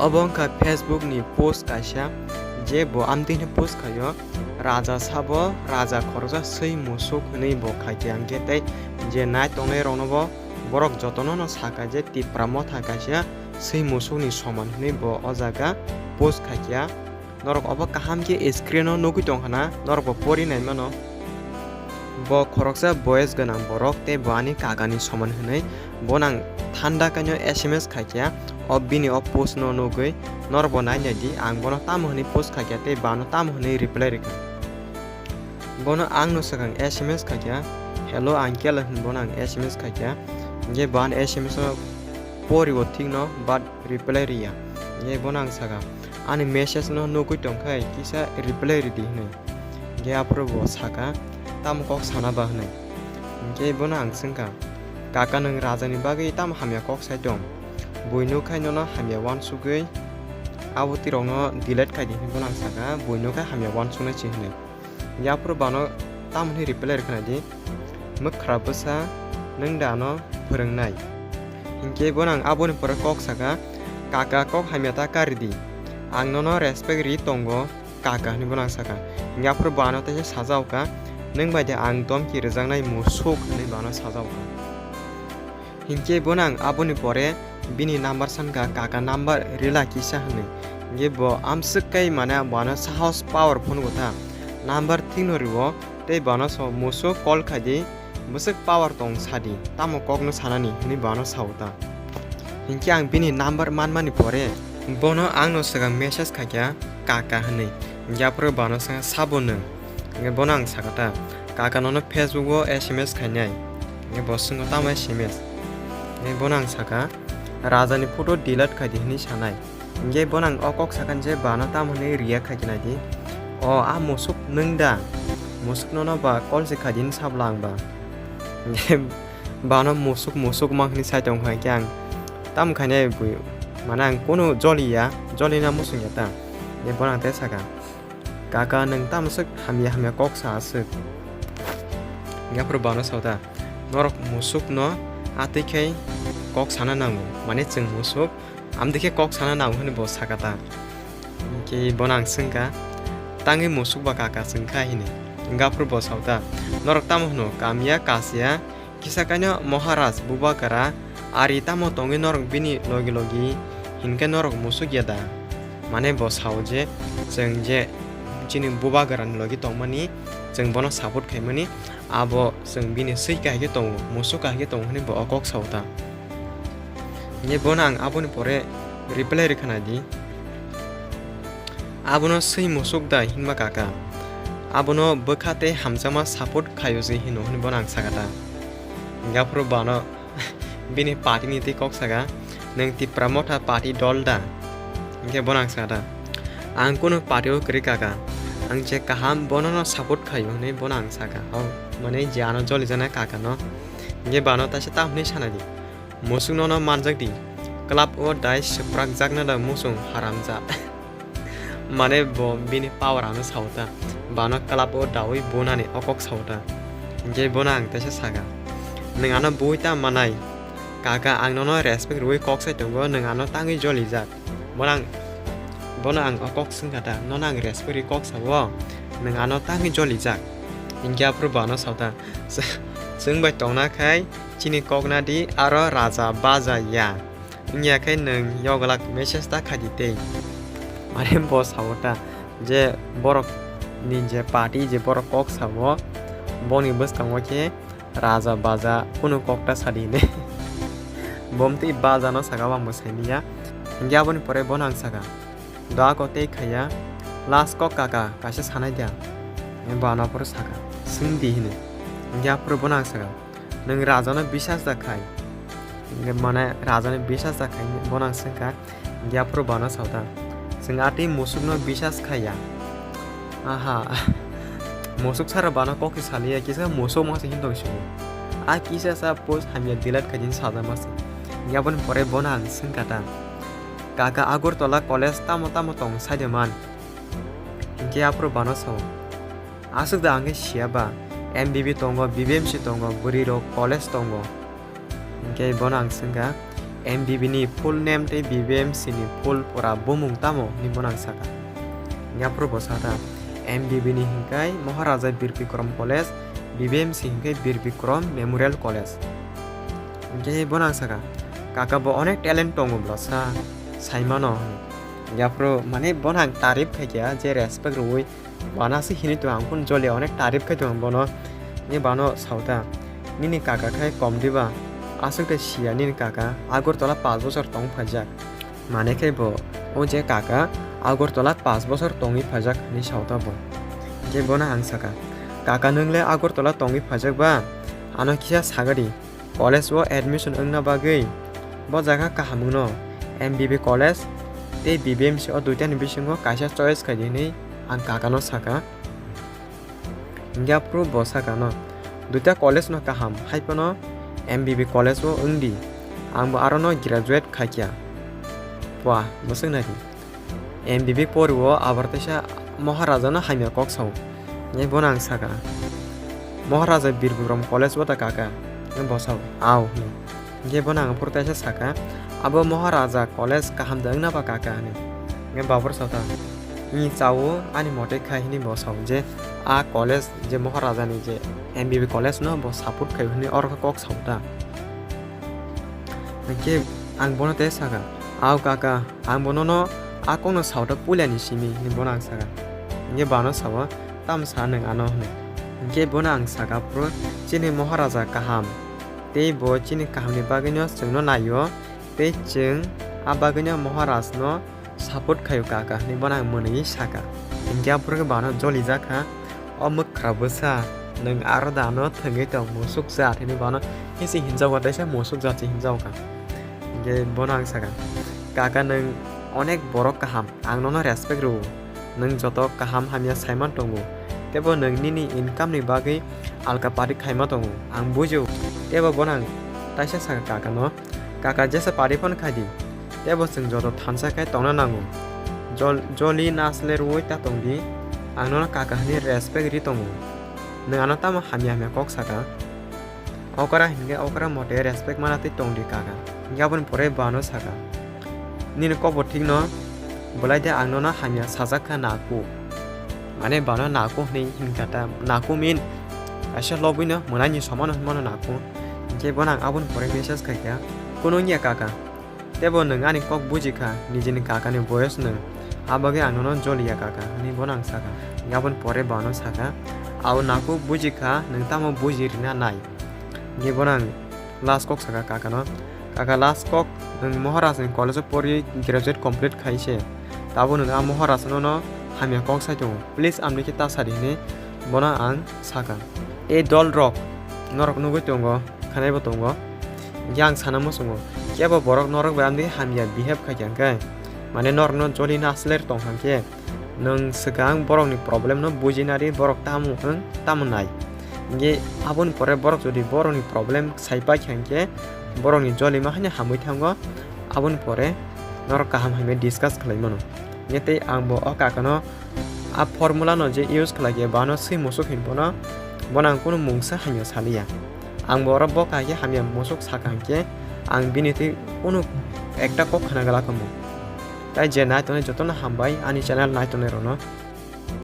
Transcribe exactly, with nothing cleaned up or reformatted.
Obo wngkha Facebook ni post kaisa, je bo amtwini post khaio, raja sabo raja khoroksa swi musuk hwnwi bo khaikha, hwnkhe tei je nai tongnai rokno bo borok jotono no sakha je Tipra motha kaisa swi musuk ni soman hwnwi bo o jaga post khaikha. Norok obo kaham khe screen o nugwi tongkha na, norok bo pori nai mano. Bo khoroksa boyes gwnang borok tei bo ani kaka ni soman hwnwi bo nang thanda kaino S M S khaikha, o bini o post no nugwi norok bo nai nai di, ang bono tamo hwnwi post khaikha tei bano tamo hwnwi reply rwkha. Bono ang no swkang S M S khaikha, "Hello uncle," hwn bono ang S M S khaikha, hwnkhe bo ani S M S no pori o thik no, but reply rwya. Hwnkhe bono ang sakha, "Ani message no nugwi tongkhai kisa reply rwdi," hwnwi. Hwnkhe aphuru bo sakha, "Tamo kok sana ba?" hwnwi. Hwnkhe bono ang swngkha, "Kaka, nwng raja ni bagwi tamo hamya kok sai tong? Bui nukkhai nono hamya uansugwi abo twi rokno delete khai di," hwnwi bono ang sakha, "Bui nukkhai hamya uansuknai se," hwnwi. Hwnkhe aphuru bano tamo hwnwi reply rwkha nai di, "Mwkhra bwsa, nwng da ano phwrwngnai?" Hinkhe bono ang aboni pore kok sakha, "Kaka, kok hamya ta karidi. Ang nono respect ri tongo, kaka," hwnwi bono ang sakha. Hinkhe aphuru bo ano teisa sajaokha, "Nwng bai de ang domki rwjaknai musuk," hwnwi bo ano sajaokha. Hinkhe bono ang aboni pore bini number sankha, "Kaka, number rila kisa," hwnwi. Hinkhe bo amswk kai mane bo ano sahos power phunukgo ta. Number thikno rwo tei bo ano so, "Musuk call khai di, bwswk power tong sa di, tamo kokno sanani," hwnwi bo ano sao ta. Hinkhe ang bini number manmani pore bono ang no swkang message khaikha, "Kaka," hwnwi. Hinkhe aphuru bo ano swngkha, "Sabo nwng?" Hinkhe bono ang sakha ta, "Kaka, nono Facebook o S M S khainai." Hinkhe bo swngkha, "Tamo S M S?" Hinkhe bono ang sakha, "Raja ni photo delete khai di," hwnwi sanai. Hinkhe bono ang o kok sakha je bano tamo hwnwi react khai khe nai di. "O, a musuk nwng da? Musuk nono ba call se khai di," hwnwi sabla ang ba. Hinkhe bano musuk musuk mang hwnwi sai tong kha, hinkhe ang tamo khainai bui, mane ang kunu joli ya, joli na muchung ya ta. Hinkhe bono ang tei sakha, "Kaka, nwng tamo swk hamya hamya kok sa aswk?" Hinkhe aphuru bano sao ta, "Norok musuk no atwi khai kok sana nango, mane chwng musuk, amtwi khe kok sana nango," hwnwi bo sakha ta. Hinkhe bono ang swngkha, "Tangwi musuk ba kaka chwng kha?" hwnwi. Hinkhe aphuru bo sao ta, "Norok tamo hwno, kamya kasiya, kisa kaino Maharaj bubagra ari tamo tongwi norok bini logi logi hinkhe norok musuk ya da?" Mane bo sao je chwng je chini bubagra ni logi tongmani, chwng bono support khaimani, abo chwng bini swi kahai khe tongo, musuk kahai khe tongo hwnwi bo o kok sao ta. Hinkhe bono ang aboni pore reply rwkha nai di. "Abono swi musuk da hinma kaka? Abono bwkha tei hamjakma support khaio se hino," hwnwi bono ang sakha ta. Hinkhe aphuru bano bini party ni twi kok sakha, "Nwng Tipra Motha party dol da?" Hinkhe bono ang sakha ta, "Ang kunu party o kwrwi kaka, ang je kaham bono no support khaio," hwnwi bono ang sakha. O, mane je ano jolijaknai kaka no. Hinkhe bano taisa tamo hwnwi sanai di. Musuk nono manjak di. Club o dai swprak jakna da muchung haramjak. Mane bo bini power ano sao ta. Bano club o daui bunani o kok sao ta. Hinkhe bono ang teisa sakha, "Nwng ano bui ta manai? Kaka, ang nono respect rwui kok sai tongo, nwng ano tangwi jolijak." Bono ang, bono ang o kok swngkha ta, "Nono ang respect rwui kok sao? Nwng ano tangwi jolijak." Hinkhe aphuru bo ano sao ta, "Chwng bai tongna khai chini kok na di, aro raja baja ya. Wngya khe nwng yoglak message ta khai di tei." Mane bo sao ta je borok ni je party je borok kok sao, boni bwskango khe raja baja kunu kok ta sa di hinwi. Bo mtwi baja no saka, bo ang bo sai manya. Hinkhe aboni pore bono ang saka, "Do ako tei khaiya, last kok kaka kaisa sanai da?" Bo ano aphuru saka, "Swng di," hinwi. Hinkhe aphuru bono ang saka, "Nwng raja no bisas da khai?" Hinkhe mane raja no bisas da khai hinwi bono ang swngkha. Hinkhe aphuru bano sao ta, "Chwng atwi musuk no bisas khaiya." Aha. Musuk sara bano kok se saliya, kisa musuk masa hintong sibo. A kisa sa post hamya delete khai din sajak masa. Hinkhe aboni pore bono ang swngkha ta, "Kaka, Agartala college tamo tamo tong sai de man?" Hinkhe aphuru bano sao, "Aswk da ang khe siya ba, M B B tongo, B B M C tongo, bwrwi rok college tongo." Hinkhe bono ang swngkha, M B B ni full name tei B B M C ni full pura bumung tamo hinwi bono ang sakha. Yaphuru bo sakha, M B B ni hinkhai Maharaja Bir Bikram College, B B M C hinkhai Bir Bikram Memorial College. Hinkhe bono ang sakha, kaka bo onek talent tongo bwlasa, saimano hinwi. Yaphuru mane bono ang tarif khaikha je respect rwui, bana se hinwi tongo, ang phone joli onek tarif khai tongo bono. Ni bano sauta, nini kaka khai kom diba? Aswk de siya nini kaka Agartala pash bosor tong phaijak. Mane khai bo, o je kaka Agartala pash bosor tongwi phaijak hinwi sauta bo. Hinkhe bono ang sakha, kaka nwng le Agartala tongwi phaijak ba? Ano kisa sagadi. College o admission wngna bagwi bo jaga kaham wngno, M B B college tei B B M C o duitani bisingo kaisa choice khaidi hinwi ang kakano sakha. Hinkhe aphuru bo sakha no, duita college no kaham, haiphano M B B college o wngdi, ang bo arono graduate khaikha. Pua, mwswk naidi. M B B poriwo abar teisa Maharaja no hamya kok sao. Hinkhe bono ang sakha, Maharaja Bir Bikram College o ta kaka? Hinkhe bo sao, ao hinwi. Hinkhe bono ang aphuru teisa sakha, abo Maharaja College kaham da wngna ba kaka hinwi. Hinkhe bo aphuru sao ta, ni chao ani mote khai hinwi bo sao je a college je Maharaja ni je M B B college no bo support khai hinwi oro khe kok sao ta. Hinkhe ang bono tei sakha, ao kaka, ang bo nono a kokno saoda puilani simi, hinwi bono ang sakha. Hinkhe bano sao, tamo sa nwng ano hinwi. Hinkhe bono ang sakha, phuru chini Maharaja kaham, tei bo chini kahamni bagwino chwngno naio, tei chwng a bagwino Maharajno support khaio kaka hinwi bono ang mwnwi sakha. Hinkhe aphuru khe bano jolijakha, o mwkhra bwsa, nwng aro da ano thwngwi tong, musuk jat hinwi bano hisi hinjago, teisa musuk jat se hinjago kha. Hinkhe bono ang sakha, kaka nwng onek borok kaham, ang nono respect rwo, nwng joto kaham hamya saiman tongo, teibo nwng nini income ni bagwi alka party khaima tongo, ang bujio. Teibo bono ang taisa sakha kakano, kaka jesa party phano khaidi, teibo chwng joto thansa khe tongna nango. Jol-, joli nasle rwui ta tongdi, ang nono kaka hinwi respect ri tongo. Nwng ano tamo hamya hamya kok sakha? Okra hinkhe okra mote respect mana twi tongdi kaka. Hinkhe aboni pore bano sakha, nini kokbo thikno, belai de ang nono hamya sajak kha naku. Mane bano naku hinwi hinkha ta, naku mean kaisa lobwino mwnaini somano hinmano naku. Hinkhe bono ang aboni pore message khaikha, kunu wngya kaka. Teibo nwng ani kok buji kha, nijini kakani boyos nwng, a bagwi ang nono joliya kaka, hinwi bono ang sakha. Aboni pore bono sakha, ao naku buji kha, nwng tamo buji rina nai? Hinkhe bono ang last kok sakha kakano, kaka, last kok, nwng Maharaj ni college o pori graduate complete khai se, tabuk nwng a Maharaj nono hamya kok sai tongo, please amni khe ta sadi, hinwi bono ang sakha. E dol rok, norok nugwi tongo, khanaibo tongo. Hinkhe ang sana muchungo, kebo borok norok bai amni hamya behave khaikha hinkhe, mane norokno joli nasler tongkha hinkhe, nwng swkang borokni problem no bujinari borok tamo wng tamo nai. Hinkhe aboni pore borok jodi borokni problem sai paikha hinkhe, borokni jolima haino hamwi thango, aboni pore norok kaham hamya discuss khlai mano. Hinkhe tei ang bo o kakano a formula no je use khlai khe bano swi musuk hin bono, bono ang kunu mungsa hamya saliya. Ang bo oro bo kahai khe hamya musuk sakha hinkhe ang bini twi kunu ekta kok khna glak omo. Tai je nai tongnai jotono hambai ani channel nai tongnai rokno.